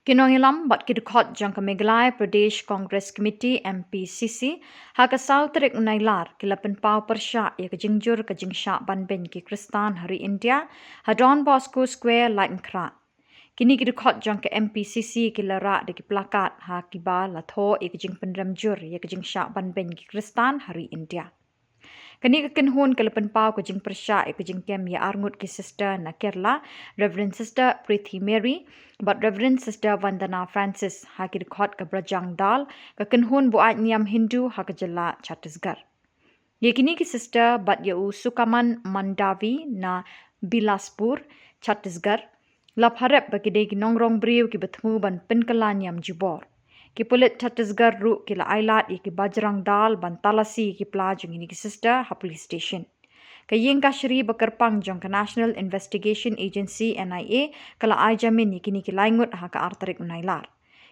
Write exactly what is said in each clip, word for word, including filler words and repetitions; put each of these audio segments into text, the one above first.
Ki nongïalam bad ki dkhot jong ka Meghalaya Pradesh Congress Committee, M P C C, ha ka saw tarik u Nailar ki la pynpaw pyrshah ïa ka jingjur ka jingshah ban beiñ ki Khristan ha ri India ha Don Bosco Square, Laitumkhrah. Kine ki dkhot jong ka M P C C ki la rah da ki plakat ha kiba la thoh ïa ka jingpynrem jur ïa ka jingshah ban beiñ ki Khristan ha ri India. Kane ka kynhun ka la pynpaw ka jingpyrshah ïa ka jingkem ïa arngut ki sister na Kerala, Reverend Sister Preeti Mary bad Reverend Sister Vandana Francis, ha ki dkhot ka Bajrang Dal, ka kynhun buaid niam Hindu ha ka jylla Chhattisgarh. Ïa kine ki sister bad ïa u Sukaman Mandavi na Bilaspur, Chhattisgarh, la pharep ba ki dei ki nongrong briew kiba thmu ban pynkylla niam jubor. Ki pulit Chhattisgarh ruh ki la ailad ïa ki Bajrang Dal ban talasi ïa ki pla jong kine ki sister ha police station. Ka ïing kashari ba kyrpang jong ka National Investigation Agency, N I A, ka la ai jamin ïa kine ki laingut ha ka ar tarik u Nailar.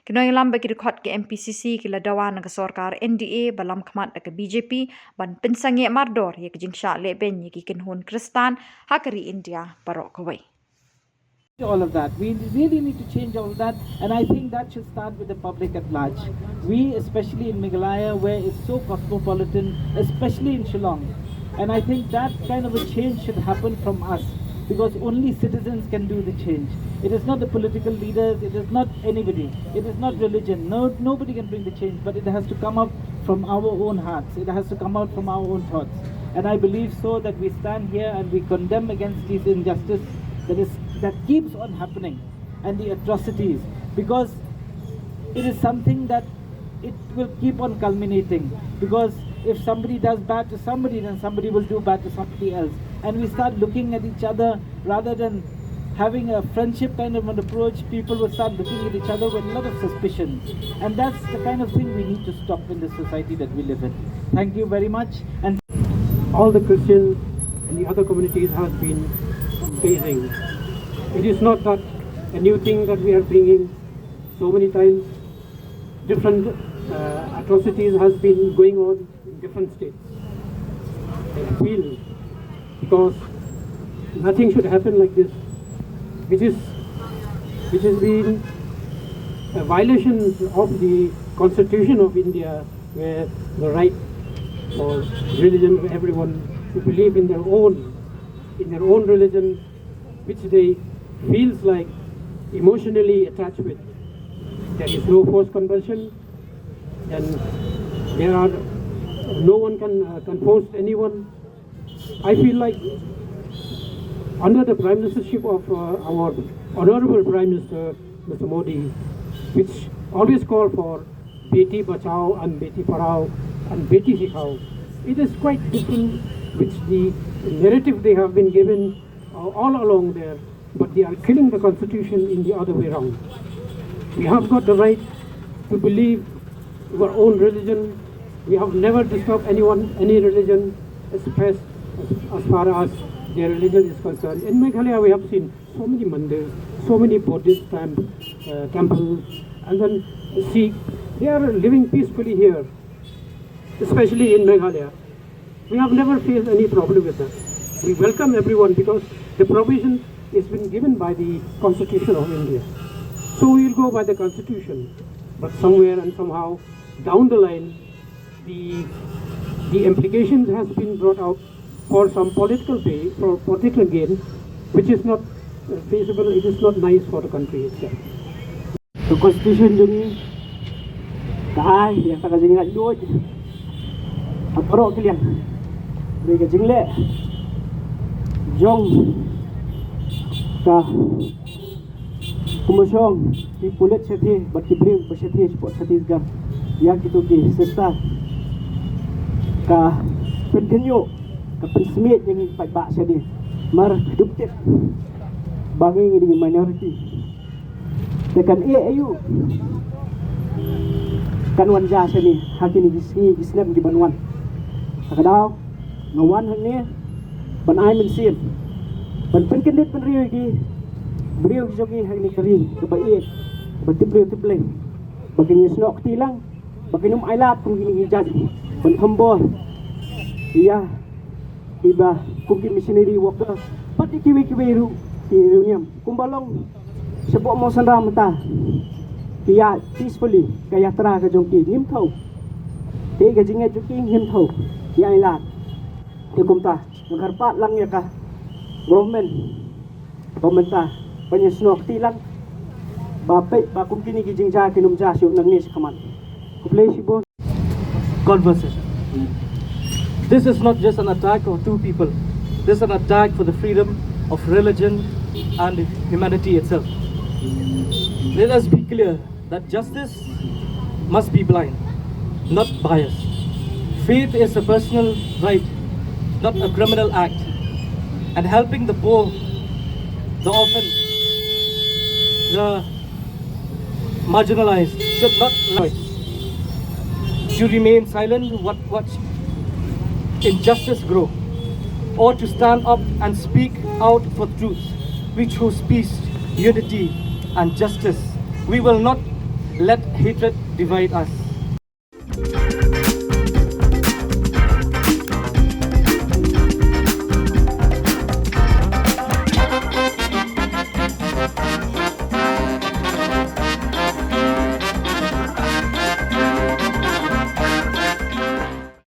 Ki nongïalam bad ki dkhot ka M P C C ki la dawa na ka sorkar N D A ba lamkhmat da ka B J P ban pynsangeh mardor ïa ka jingshah lehbeiñ ïa ki kynhun Khristan ha ka ri India baroh kawei. All of that. We really need to change all of that, and I think that should start with the public at large. We, especially in Meghalaya, where it's so cosmopolitan, especially in Shillong, and I think that kind of a change should happen from us, because only citizens can do the change. It is not the political leaders, it is not anybody, it is not religion. No, nobody can bring the change, but it has to come up from our own hearts. It has to come out from our own thoughts. And I believe so that we stand here and we condemn against this injustice that is that keeps on happening, and the atrocities, because it is something that it will keep on culminating, because if somebody does bad to somebody, then somebody will do bad to somebody else, and we start looking at each other rather than having a friendship kind of an approach. People will start looking at each other with a lot of suspicion, and that's the kind of thing we need to stop in the society that we live in. Thank you very much. And all the Christians and the other communities has been facing. It is not that a new thing that we are bringing. So many times, different uh, atrocities has been going on in different states. I feel because nothing should happen like this, which is which has been a violation of the Constitution of India, where the right for religion of everyone to believe in their own in their own religion, which they feels like emotionally attached with. There is no forced conversion, and there are no one can uh, can force anyone. I feel like under the prime ministership of uh, our honorable prime minister, Mr. Modi, which always call for Beti Bachao and Beti Padhao and Beti Sikhao, it is quite different with the narrative they have been given uh, all along there, but they are killing the constitution in the other way around. We have got the right to believe our own religion. We have never disturbed anyone, any religion, as far as, as far as their religion is concerned. In Meghalaya, we have seen so many mandirs, so many Buddhist temp, uh, temples, and then Sikh. They are living peacefully here, especially in Meghalaya. We have never faced any problem with that. We welcome everyone because the provision is been given by the Constitution of India. So we will go by the Constitution. But somewhere and somehow down the line, the the implications has been brought out for some political pay, for political gain, which is not uh, feasible. It is not nice for the country itself. The constitution jong ngi ka ai ïa ka jingngeit luid ha baroh ki liang. Dei ka jingleh jong ka kumba shong ki pulit shathie bad ki briew ba shathie shapoh Chhattisgarh ïa kito ki sister. Ka pynkynjoh ka pynsmit ïa ngi paidbah shane. Mar duk tip ba ngi ngi dei minority. Te kan ïeh aïu kan wan ja shane ha kine ki sngi ki snem ki ban wan. Ha ka daw nga wan hangne ban ai mynsiem ban pynkyndit pynriew ïa ki briew ki jong ngi ha kane ka ri kaba ïeit kaba tip briew tip Blei ba kin ïasnoh kti lang ba kin ym ailad kum kine ki jait ban thombor ïa kiba kum ki missionary worker bad ïa kiwei kiwei ruh ki riewniam kumba long shapoh Mawsynram mynta. Ki ïaid peacefully ka yatra ka jong ki, ngim thaw. Te ka jingïaid jong ki ngim thaw. Ïaid lad. Te kumta, nga kyrpad lang ïa ka government, government ta ban ïasnoh kti lang ba peit ba kum kine ki jingjia kin ym jia shuh nangne shakhmat. Khublei shibun. Conversation. This is not just an attack of two people. This is an attack for the freedom of religion and humanity itself. Let us be clear that justice must be blind, not biased. Faith is a personal right, not a criminal act. And helping the poor, the orphan, the marginalized should not allow us to remain silent, what watch injustice grow, or to stand up and speak out for truth. We choose peace, unity, and justice. We will not let hatred divide us.